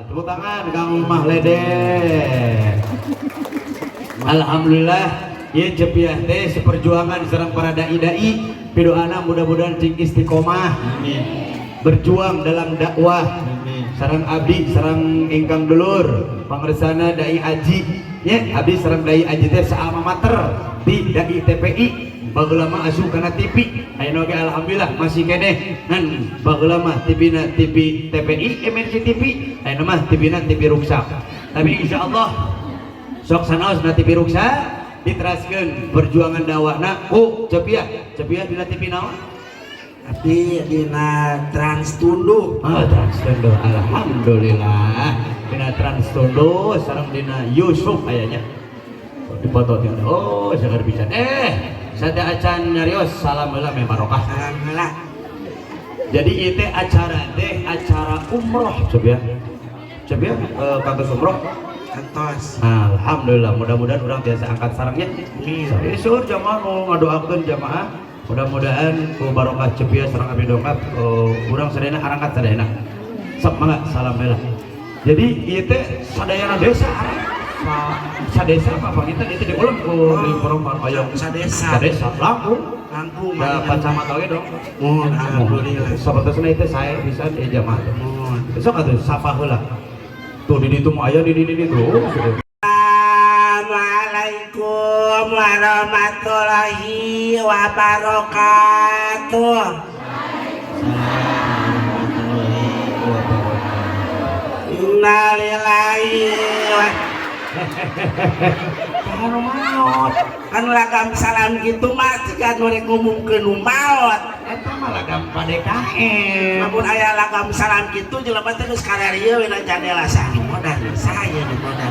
Tepuk tangan Kang Mahledeh. Alhamdulillah, ieu Ceu Piah teh seperjuangan sareng para dai-dai, pidoana mudah-mudahan cing istiqomah. Amin. Berjuang dalam dakwah. Amin. Sareng abdi sareng ingkang dulur pangersana dai Aji nya, abdi sareng dai Aji teh saalma mater di dai TPI, baheula mah asup kana TV, ayeuna oge alhamdulillah masih keneh, ngan baheula mah TV na TV TPI MNC TV, ayeuna mah TV na TV ruksak, tapi insyaallah sok sanaos na TV ruksak diteraskeun perjuangan dakwahna ku Ceu Piah. Ceu Piah dina TV naon? Abdi dina Trans Tunduh. Oh, Trans Tunduh, alhamdulillah. Dina Trans Tunduh sareng dina Yusuf ayahnya. Dipoto tinggal. Oh, segar pisan. Sateuacan nyarios, salam heula meh barokah. Salam heula. Jadi itu acara teh acara umroh, coba ya. Coba ya, kantos umroh. Kantos. Alhamdulillah, mudah-mudahan orang biasa angkat sarangnya. Amin. Ini seueur jamaah mau ngadoakeun jamaah. Mudah-mudahan ku barokah Ceu Piah sareng abdi dongkap urang sadayana arangkat sadayana. Sok mangga salam heula. Jadi ieu teh sadayana desa arang. Sadesa apa kita itu diulem ku di perempuan oyong. Sadesa. Sadesa langkung. Langkung. Da pacamat oge dong. Mohon alhamdulillah. Sapertosna itu saya bisa di jamaah teh. Mohon. Sok atuh sapa heula. Tuh di ditu mah aya di di di tuh. Assalamualaikum warahmatullahi wabarakatuh. Innalillahi wa Anu maot. Kan lagam salam gitu mah jika nu rek ngumumkeun nu maot. Eta mah lagam PDKM. Lamun aya lagam salam kitu jelema teh geus kararieu we na jandela, saha nu modal, saha ieu nu modal.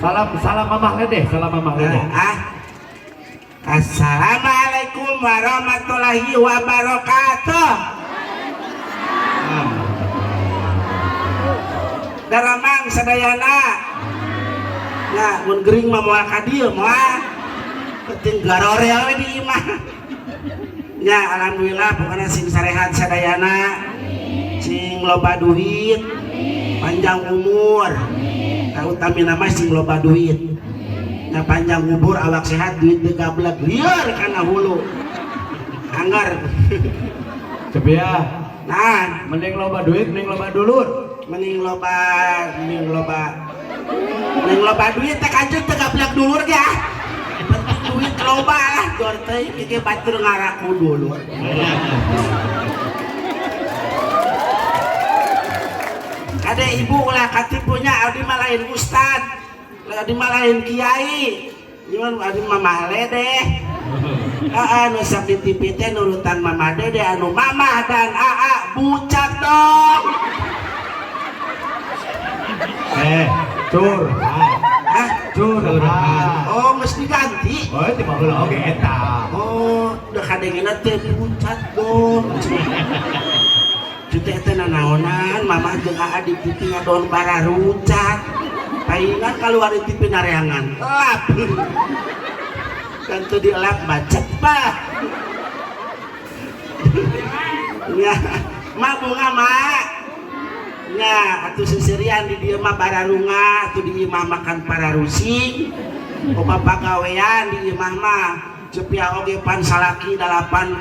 Salam salam Mamah Ledeh, salam Mamah Ledeh. Ah. Assalamualaikum warahmatullahi wabarakatuh. Daramang sadayana. Nah, mun gering mah moal ka dieu moal. Penting garorel we di imah. Ya, alhamdulillah pokoknya sing sarehat sadayana. Sing loba duit, panjang umur. Nah, utamina mah sing loba duit. Nah, panjang umur, awak sehat, duit teu gablek lieur kana hulu. Anggar. Ceu Piah, Nah, mending loba duit, mending loba dulur. Mending loba, mending loba, mending loba duit teh kanjeng teu gablek dulur ge ah. Penting duit loba lah, dor teh ge batur ngaraku dulur. Kade ibu ulah katipunya, abdi mah lain ustad, abdi mah lain kiai, cuman abdi mah Mamah Ledeh. Aa nu sok di TV teh nurutan Mama Dede anu Mamah dan Aa bucat dong. Curhat. Hah? Curhat. Oh, mesti diganti. Oh, itu mah heula oge eta. Oh, udah kadengena teh bucat dong. Cuti teh nanaonan, Mamah jeung Aa di TV ngadon bararucat. Paingan keluar di TV nareangan. Elap. Kan teu dielap mah cepat. Ya, mak bunga mak. Nya, atuh seserian di dieu mah bararunga, atuh di imah makan pararusing. Loba pagawean di imah mah. Ceu Piah oge pan salaki 18.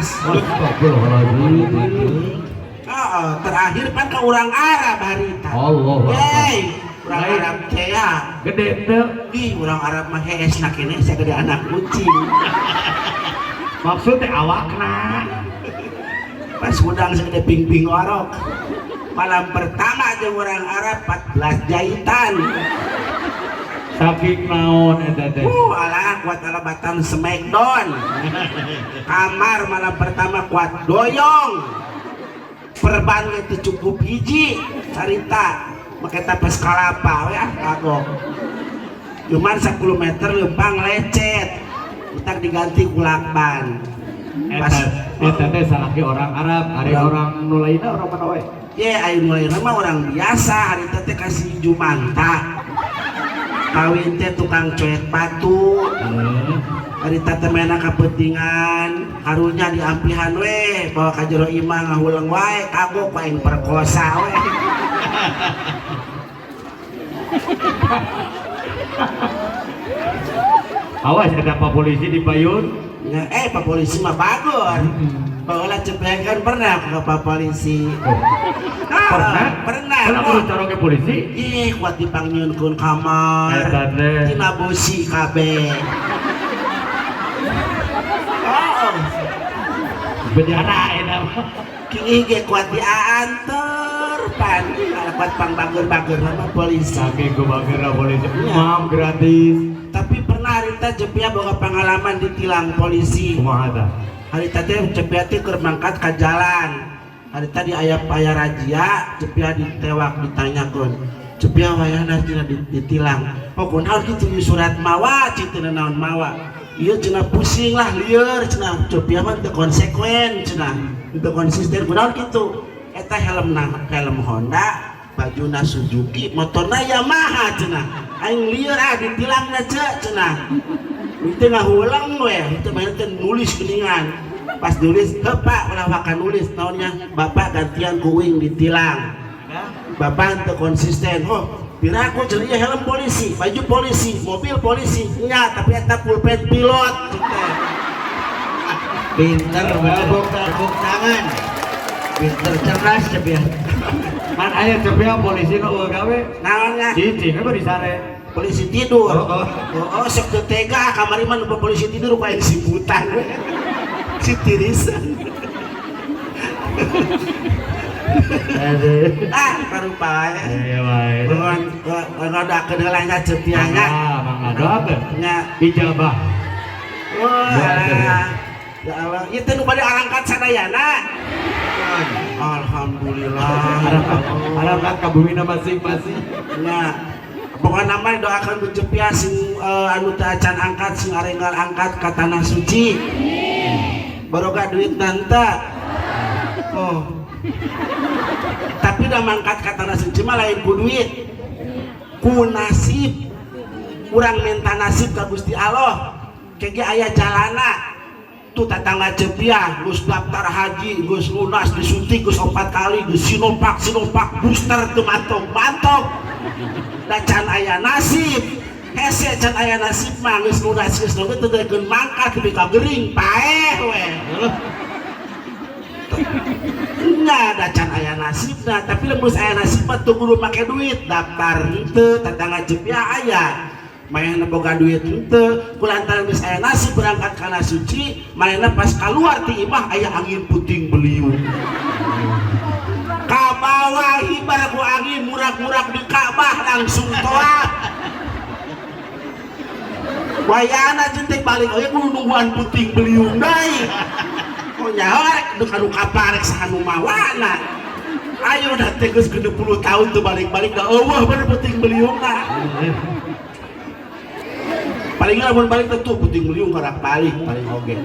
Astagfirullahaladzim. Heeh, terakhir pan ke urang Arab harita. Allah. Hey, urang Lain. Arab teh ya. Gede teu. Ih, urang Arab mah hees na keneh sagede anak kucing. Maksudnya awakna. Pas hudang segede ping-ping orok. Malam pertama jeung urang Arab 14 jahitan. Saking naon eta teh? Alah kuat alabatan smackdown. Kamar malam pertama kuat doyong. Perban itu cukup hiji carita. Make tapes kalapa we ah kagok. Cuman 10 meter lempang lecet. Utak diganti ku lakban. Eta eta teh salaki orang Arab, ari orang nu lainna orang mana wae? Ye, ayo mulai nama orang biasa, hari teh kasih jumanta. Kawin teh tukang coet batu. Hari teh mena kapentingan, karunya diampihan we. Bawa ka jero imah ngahuleng wae, kagok ku aing perkosa we. Awas ada pak polisi di payun. Nah, pak polisi mah bagor. Baheula Cepia kan pernah ke pak polisi. Oh. Ah, Pernah? Pernah. Pernah kudu coro ke polisi? Ih, kuat dipangyunkeun kamar. Eta teh. Tina bosi kabeh. Oh, Bejana eta mah. kieu ge kuat dianter pan. Kuat pang bager-bager sama polisi. Saking ku bager polisi. Iya. Mam gratis. Tapi pernah harita Cepia boga pengalaman ditilang polisi. Kumaha tah? Harita teh Cepia teh keur mangkat ka jalan. Harita di aya paya razia, Cepia ditewak ditanyakeun. Cepia wayahna cenah ditilang. Oh kunaon kitu ieu surat mawa cing teu naon mawa. Ieu cenah pusing lah lieur cenah. Cepia mah teu konsekuen cenah. Teu konsisten kunaon kitu. Eta helmna helm Honda, bajuna Suzuki, motorna Yamaha cenah. Aing lieur ah ditilangna ceu cenah. Itu ngahuleng we, itu mah teh nulis geuningan. Pas nulis, heuh Pak, ulah waka nulis naonnya, Bapak gantian ku uing ditilang. Bapak teu konsisten. Oh, piraku cenah ieu helm polisi, baju polisi, mobil polisi, nya tapi eta pulpen pilot teh. Pinter bener, tepuk tangan. Pinter cerdas Cepia. Kan aya Cepia polisi nu eueuh gawe. Naonnya? Cicing we disare. Polisi tidur. Oh, oh. Oh, sok teu tega kamari mah nu polisi tidur ku aing siputan we. Si tirisan. Aduh. Ah, karupa wae. Iya wae. Nuhun ngodakeun heula nya Cepia nya. Ah, mangga doakeun. Nya. Ijabah. Wah. Ya Allah, ieu teh nu bade arangkat sadayana. Alhamdulillah. Arangkat ka bumina masing-masing. Nya. Pokokna mah doakeun ku Cepia sing anu teu acan angkat sing arenggal angkat ka tanah suci. Baroga duit nanta. Oh. Tapi da mangkat ka tanah suci mah lain ku duit. Ku nasib. Urang minta nasib ka Gusti Allah. Kege aya jalana. Tuh tetangga Cepia geus daftar haji, geus lunas disuntik geus 4 kali, geus Sinovac, Sinovac booster teu mantok-mantok. Da can aya nasib. Hese can aya nasib mah geus lunas geus teu teu mangkat nepi ka gering paeh we. Nya da can aya nasibna, tapi lamun aya nasib mah teu kudu make duit, daftar henteu, tetangga Cepia aya. Manehna boga duit henteu, kulantaran geus aya nasib berangkat kana suci, manehna pas kaluar ti imah aya angin puting beliung. Kabawa hibar ku angin murak-murak di Ka'bah langsung toak. Wayana jeung teh balik oge kudu nungguan puting beliung deui. Oh nyaho rek nu kanu kapal rek saha nu mawana. Ayo da teh geus 60 tahun teu balik-balik da eueuh bener puting beliungna. Paling lamun balik teh tuh puting beliung karak balik paling oge.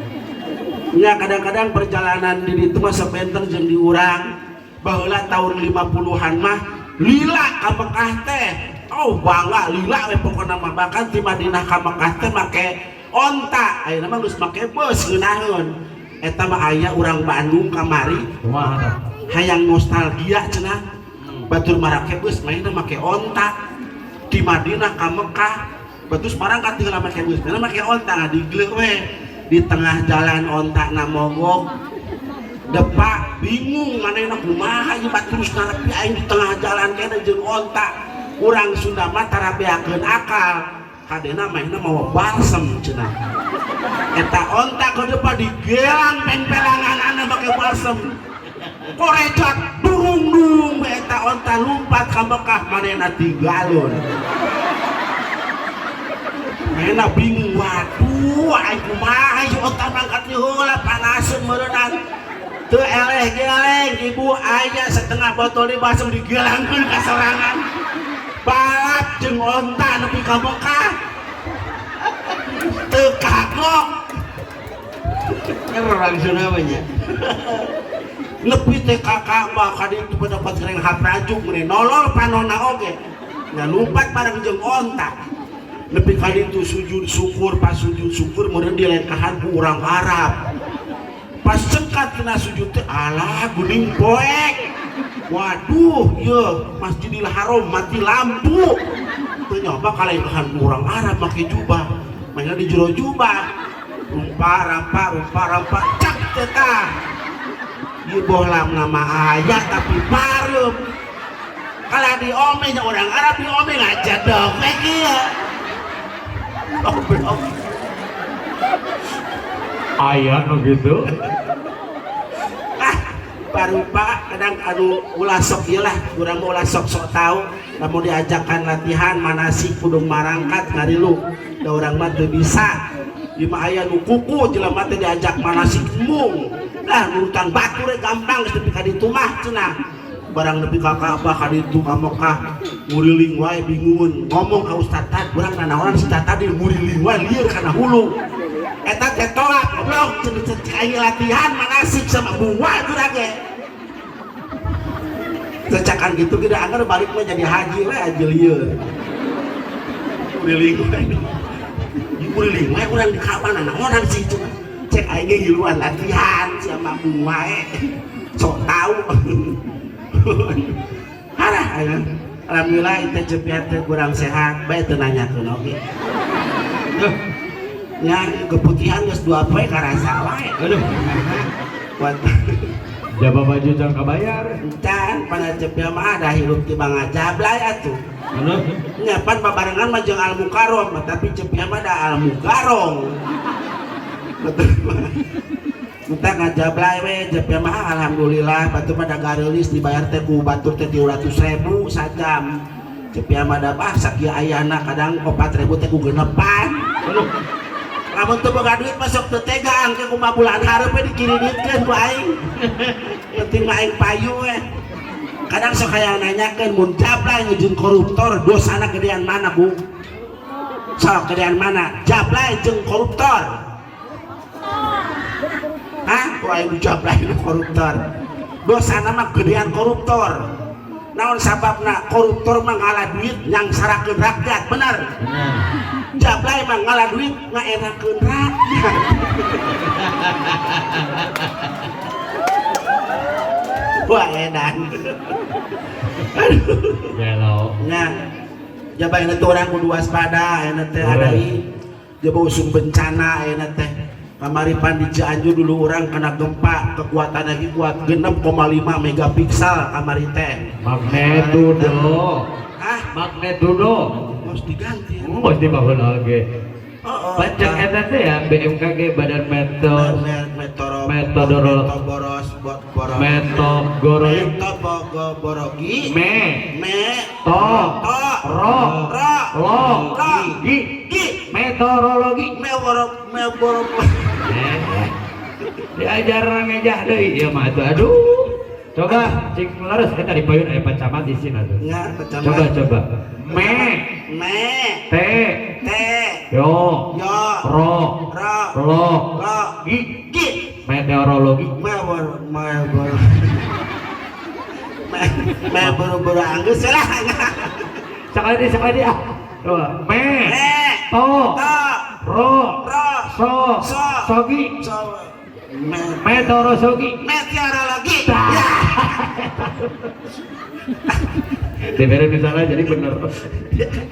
Nya kadang-kadang perjalanan di ditu mah sabenten jeung di urang. Baheula tahun 50-an mah lila ka Mekah teh. Oh bangga lila we pokona mah, bahkan ti Madinah ka Mekah teh make onta. Ayeuna mah geus make bus ngeunaheun. Eta mah aya urang Bandung kamari. Kumaha tah? Hayang nostalgia cenah. Batur marake bus mainna make onta. Di Madinah ka Mekah. Batus marangkat tinggal make bus, mainna make onta ngadigleuh we. Di tengah jalan onta na mogok. Depak bingung manehna kumaha ieu batur nepi aing di tengah jalan kene jeung onta. Urang Sunda mah tara beakeun akal. Kadena manehna mawa balsem cenah. Eta onta ke depan digelang pengpelanganana make balsem. Korecot durung-durung eta onta lumpat ka Mekah manehna tigalun. Manehna bingung, waduh aing kumaha ieu onta mangkat heula panaseun meureunnan. Teu eleh geleng ibu aya setengah botol di balsem digelangkeun ka sorangan. Balap jeung onta nepi ka Mekah. Teu kagok. Kan orang Sunda mah nya. Nepi teh ka Ka'bah ka ditu pendapat gereng haprajuk meni nolol panonna oge. Nya lumpat bareng jeung onta. Nepi ka ditu sujud syukur, pas sujud syukur meureun dilengkahan ku urang Arab. Pas cengkat kena sujud teh alah guning poek. Waduh, ye Masjidil Haram mati lampu. Teu nyoba kalaihan urang Arab make jubah. Mainnya di jero jubah. Rumpa rampa rumpa rampa cak teh tah. Ieu bohlam nama aya tapi pareup. Kalau diome nya orang Arab diome ngaca dong we kieu. Goblok. Aya nu gitu. Ah, barupa kadang anu ulah sok ieu lah, urang mah ulah sok-sok tahu. Lamun diajakan latihan manasik kudu marangkat ngarilu. Da urang mah teu bisa. Di mah aya nu kuku jelema teh diajak manasik mung. Lah nurutan batur we gampang geus nepi ka ditu mah cenah. Barang nepi ka Ka'bah ka ditu ka Mekah nguriling wae bingungeun ngomong ka ustad tad urang nanaonan si tadi nguriling wae lieur kana hulu. Eta teh tolak goblok cenah cek aing latihan manasik sama buah urang ge. Cecakan gitu ge da anggar balik mah jadi haji we haji lieur. Nguriling wae. Nguriling wae urang di Ka'bah nanaonan sih cenah. Cek aing ge ngiluan latihan sama wae. Sok tahu. Harah aing. Alhamdulillah itu cepiat teh kurang sehat bae teu nanyakeun oge. Nya keputihan geus 2 poe karasa wae. Aduh. Kuat. Jaba baju can kabayar. Can pada cepia mah ada hirup ti bangajablay atuh. Aduh. Nya pan babarengan mah jeung Al Mukarrom, tapi cepia mah da Al Mukarrom. Betul. Entah ngajablay we cepia mah alhamdulillah batur mah da gareulis dibayar teh ku batur teh 300.000 sajam. Cepia mah da bah sakieu ayana kadang 4.000 teh ku genepan. Aduh. Lamun teu boga duit mah sok teu tega angke kumaha bulan hareup we dikiriditkeun ku aing. Penting mah aing payu we. Kadang sok hayang nanyakeun mun jablay jeung koruptor dosana gedean mana Bu? Sok gedean mana? Jablay jeung koruptor. Hah? Ku aing jablay nu koruptor. Dosana mah gedean koruptor. Naon sababna koruptor mah ngalah duit nyangsarakeun rakyat, bener? Bener. Jablay mah ngalah duit ngaenakeun rakyat. Wah edan. Gelo. Nya. Jaba ayeuna teh urang kudu waspada ayeuna teh ada i jaba usum bencana ayeuna teh. Kamari pan di Cianjur dulu orang kena gempa kekuatan lagi kuat 6,5 megapiksel kamari teh. Magnitudo. Hah? Magnitudo. Harus diganti. Mesti bangun oge. Oh, oh. Pacak eta teh ya BMKG Badan Meteor Metodoro boros Metogoro Metobogoborogi Me Me To To Ro Ro Lo Lo Gi Gi Meteorologi Meworok Meborok diajar ngejah deui ieu mah atuh aduh. Coba cing leres eta di payun aya Pak Camat isin atuh. Nya Pak Camat. Coba coba. Me Me T T Yo Yo Ro Ro Lo Lo Gi Gi Meteorologi Mewor Mewor Me Meboro-boro anggeus lah. Sekali deui sekali deui ah. Coba Me Me To To Ro Ro So So Sogi So Me Meteorologi Meteorologi. Tah. Ya. Dibere nu salah jadi bener.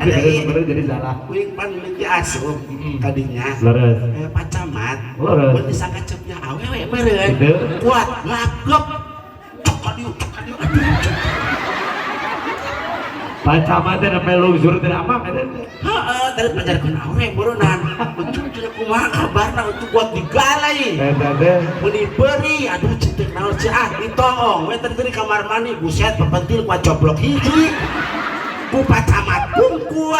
Ada Dibere bener jadi salah. Kuing pan mimiti asup kadinya. Leres. Pak Camat. Leres. Mun disangka cepnya awewe meureun. Gitu. Kuat lagep. Cok ka dieu, cok ka dieu. Aduh. Cok. Pak Camat teh nembe lungsur teh amang eta teh. Heeh, tadi pajarkeun awewe meureunnan. Untung cenah kumaha kabarna untuk kuat digalai. Eta teh Mun diberi aduh cetek naon sih ah ditoong we tadi di kamar mandi buset pepentil kuat coblok hiji. Ku Pak Camat kungkul.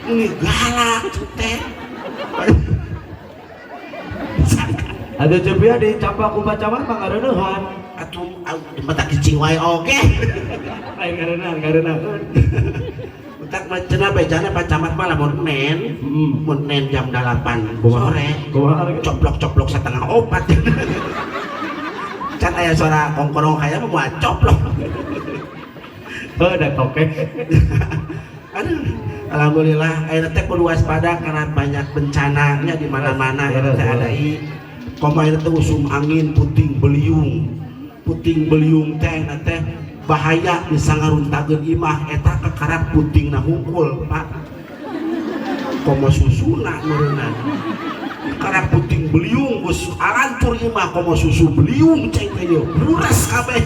Ini galak teh. Ada cepia di campak ku Pak Camat mah ngareuneuhan. Atuh mata kicing wae oge. Lain ngareuneuhan ngareuneuhan. Utak mah cenah bejana Pak Camat mah lamun nen, mun nen jam 8 sore. Kumaha? Coplok-coplok 3:30. Can aya suara kongkorong kaya mah moal coplok. Heuh da toke. Aduh, alhamdulillah ayeuna teh kudu waspada karena banyak bencananya di mana-mana Leres, teh ada leres. i. Komo teh usum angin puting beliung. Puting beliung teh na teh bahaya, bisa ngaruntageun imah. Eta kakarak putingna hungkul, Pak, komo susuna meureunna. Karak puting beliung geus hancur imah, komo susu beliung ceng teh, buras kabeh.